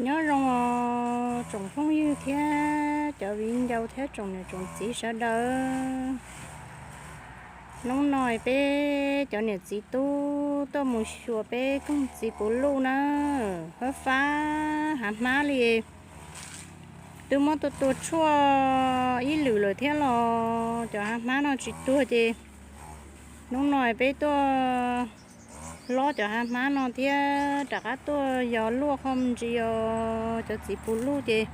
Nyob zoo os tsoom phooj ywg thiab cov viv ncaus thiab tsoom niam tsoom txiv sawv daws. Hnub no peb cov niam txiv tub tuaj mus xyuas peb koog txiv puv luj na, fab fab hav hmab li. Twb muab tua tua tshuaj ib lwm lawm thiab los cov hav hmab no tsis tuag ces hnub no peb tuaj hlob cov hav hmab no thiab rov qab tuaj yos luaj qhov ntsis os. Cov txiv puv luj ces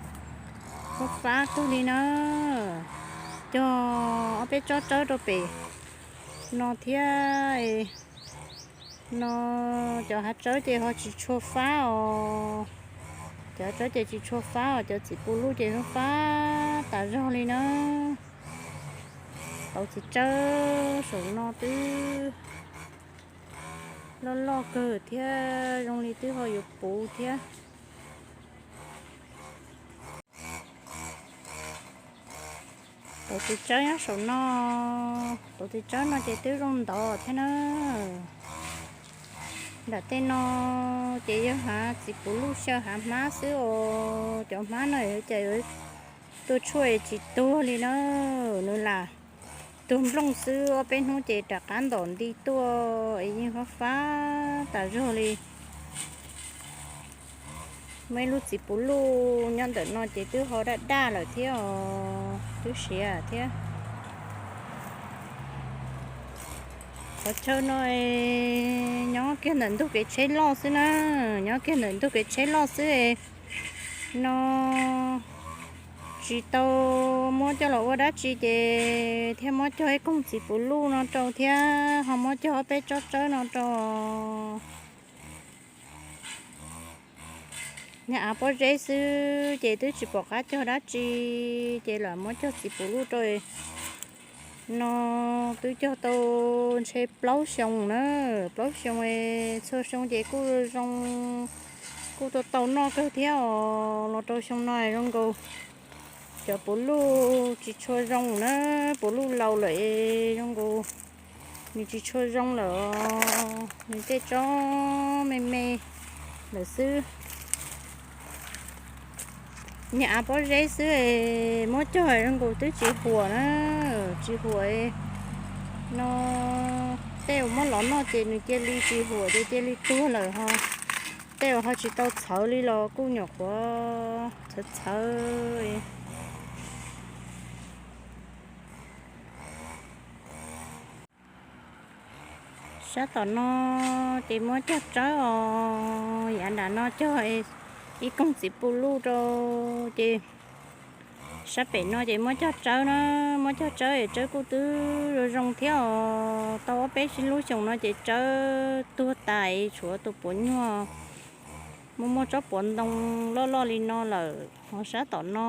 fab fab kawg li na. Cog ob peb tsob tsawb rau pem no thiab no. Cov hav tsawb ces ho tsis tshua fab os. Cov hav tsawb ces tsis tshua fab os, cov txiv puv luj ces fab fab tas zog li na. Tauv txiv tsawb saum no twb loj loj kawg thiab zoo li twb ho yuav puv thiab. Tauv txiv tsawb nyob saum no, tauv txiv tsawb no ces twb zoo ntov thiab na. Nram tej no ces yog hav txiv puv luj xyaw hav hmab xwb os. Cov hmab no cas yuav tua tshuaj tsis tuag li na. Nws lam tuag nplooj xwb, ob peb hnub ces rov qab ntom nti tuaj es yeej fab fab tas zog li. Muaj ib lub txiv puv luj nyob ntawm no ces twb ho daj daj lawm thiab os, twb siav thiab. Qhov chaw no nyob kiag ntawm ntug kev tsheb loj xwb na, nyob kiag ntawm ntug kev tsheb loj xwb no. Tsis tau muab coj los ua dab tsi ces thiaj muab cog ib koog txiv puv luj no rau thiab ho muab cog ob peb tsob tsawb no rau. Niag av pob zeb xwb ces twb tsis pom qab cog dab tsi ces lam muab cog txiv puv luj rau. No twb cog tau ntshe plaub xyoo na, plaub xyoo, txhua xyoo ces kuj zoo, kuj tau tau noj kawg thiab os. Los rau xyoo no zoo nkaus cov puv luj tsis tshua zoo na, puv luj laus lawm zoo nkaus nws tsis tshua zoo lawm, nws tej tsob me me lawm xwb. Niag av pob zeb xwb, muab cog zoo nkaus twb tsis huam na, tsis huam. No tej uas muab los noj ces nws cia li tsis huam ces cia li tuag lawm ho. Tej uas ho tsis tau txhawv li los kuj nyuam qhuav txhawv txhawv. Sab tom no ces muab cog tsawb os, yav nram no cog ib koog txiv puv luj rau ces sab pem no ces muab cog tsawb na, muab cog tsawb es tsawb kuj twb zoo zoo thiab os. Tau ob peb lub xyoos no ces tsawb tuag tas tshuav tus puav nyuag muaj muaj tsob puav ntoo loj loj li no lawm. Ho sab tom no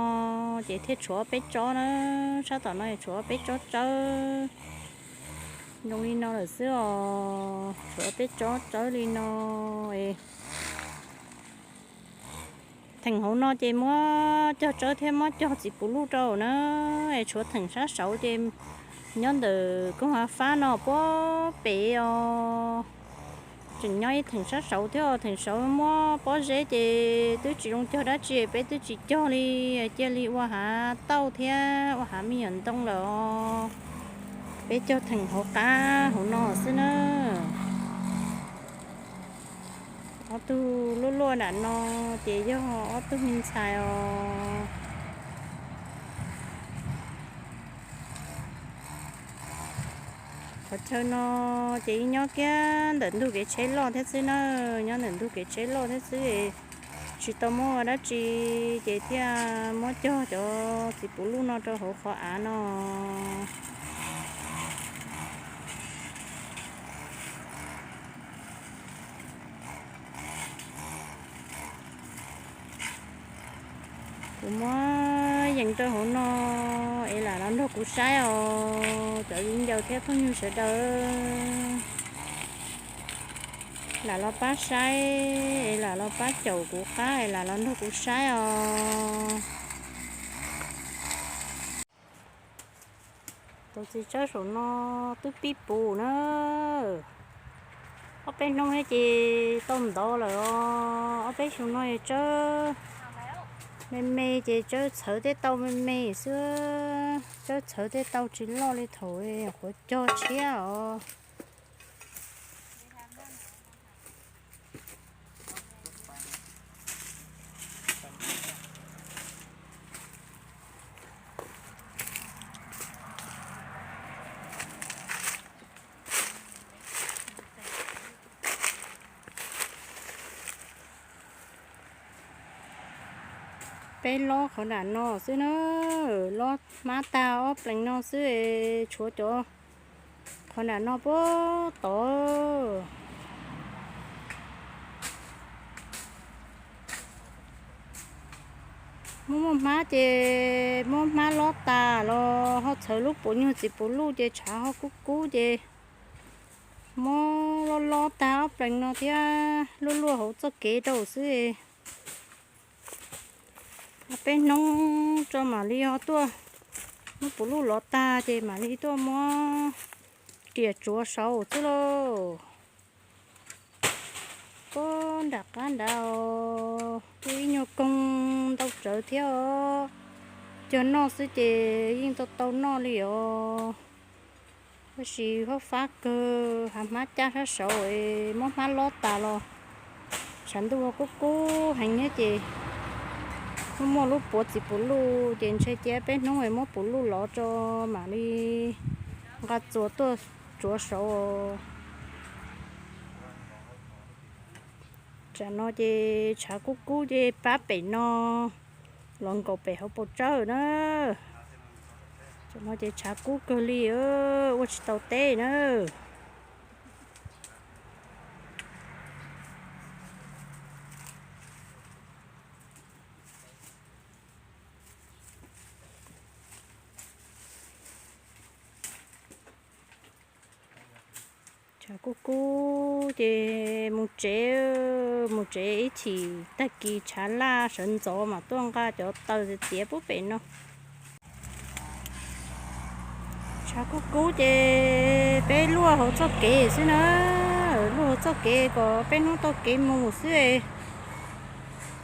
ces thiaj tshuav ob peb tsob na, sab tom no tshuav ob peb tsob tsawb zoo li no lawm xwb os, tshuav ob peb tsob tsawb li no. Theem hauv no ces muab cog tsawb thiab muab cog txiv puv luj rau na, es tshuav theem sab saud ces nyob ntawm koog hav fab no puag pem os. Tseem nyob ib theem sab saud thiab, theem saud muab pob zeb ces twb tsis zoo cog dab tsi, peb twb tsis cog li, cia li ua hav tauj thiab ua hav me nyuam ntoo lawm os. Peb cog theem hauv qab hauv no xwb na. Ob tug luaj luaj nram no ces yog ob tug me ntxhais os. Qhov chaw no ces nyob kiag ntawm ntug kev tsheb loj thiab xwb na, nyob ntawm ntug kev tsheb loj thiab xwb, tsis tau muab ua dab tsi ces thiaj muab cog cov txiv puv luj no rau hauv qhov av no. Kuv muab yees rau hauv no es lam los nrog kuv saib os cov viv ncaus thiab phooj ywg sawv daws. Lam los pab saib es lam los pab caum kuv qab es lam los nrog kuv saib os. Tus txiv tsawb saum no twb pib puv na. Ob peb hnub ces tau ntov lawm os. Ob peb xyoo no tsawb me me ces tsawb txhawv tej tau me me xwb, tsawb txhawv tej tau tsis loj li thaum qhuav cog tshiab os. Peb lob qhov nram no xwb na, lob hmab tag ob plees no xwb, tshuav cov qhov nram no puag tod. Muab muaj hmab ces muab hmab lob tas los ho txhawv lub puav nyuag txiv puav luj ces tshav ho kub kub ces muab lob lob tag ob plees no thiab luaj luaj hauv txoj kev rau xwb. Peb hnub tso mam li ho tuaj, muab puav luj lov tag ces mam li tuaj muab riam tsuav saud xwb lauj. Puag nram qab nrad, ib nyuag koog ntau tsawv thiab os. Cog noj xwb ces yeej tau tau noj li os. Tab sis fab fab kawg, hav hmab cab sab saud es muab hmab lob tas los tshav ntuj kub kub heev thiab ces muaj muaj lub puav txiv puav luj ces ntshe cia peb hnub es muab puav luj lov tso mam li nqa txuas tuaj tsuav saud. Tsam no ces tshav kub kub ces pab pem no los nkaum pem hauv paus tsawb na. Tsam no ces tshav kub kawg li, ua tsis tau teb na. Tshav kub kub ces mus tsev, mus tsev ib chim tag kis tshav laj sawv ntxov mam tuaj nqa cov taws txiav pub pem no. Tshav kub kub ces peb luaj hauv txoj kev xwb na, luaj hauv txoj kev kom peb hnub tau kev mus xwb.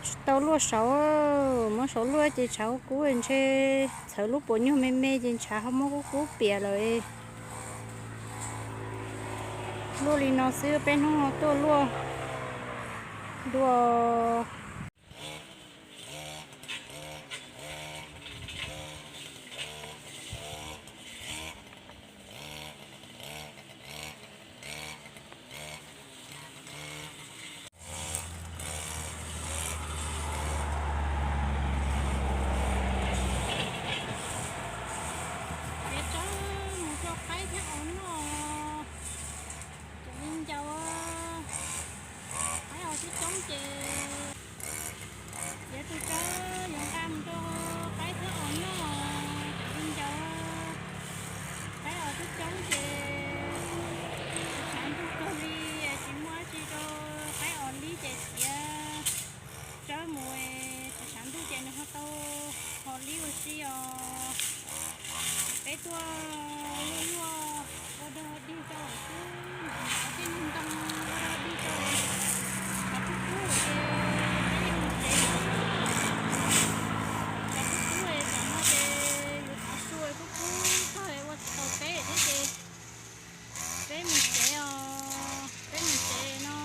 Tsis tau luaj saud, muab saud luaj ces tshav kub kub ntshe txhawv lub puav nyuag me me ces ntshav ho muab kub kub piam lawm. Luaj li no xwb peb hnub ho tuaj luaj dua. Tsav mus rau qaib thiab os noj, ces li ncaus qaib os coob coob ces txiav tus tsawb yuav nqa mus rau qaib thiab os noj, ces li ncaus qaib os coob coob ces tshav ntuj kawg li, tsis muaj dab tsi rau qaib os li ces txiav tsawb mus, tshav ntuj ces nws ho tau hos li ua si os. Peb tuaj luaj luaj ua dog dig rau xwb, cov tij neeg ntoo ua dog dig rau, tshav kub kub ces peb yeej mus tsev, tshav kub kub tam no ces yuav tav su kub kub kawg ua tsis tau teb thiab ces peb mus tsev os, peb mus tsev no.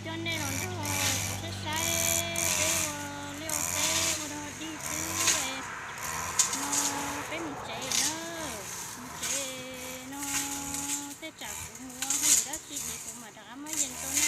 Coj nej los nrog kuv saib saib peb ua liaj ua teb ua dog dig xwb no, peb mus tsev na, mus tsev no, tej tsam kuv mus ua hauj lwm dab tsi ces kuv mam rov qab muab yees rau nej.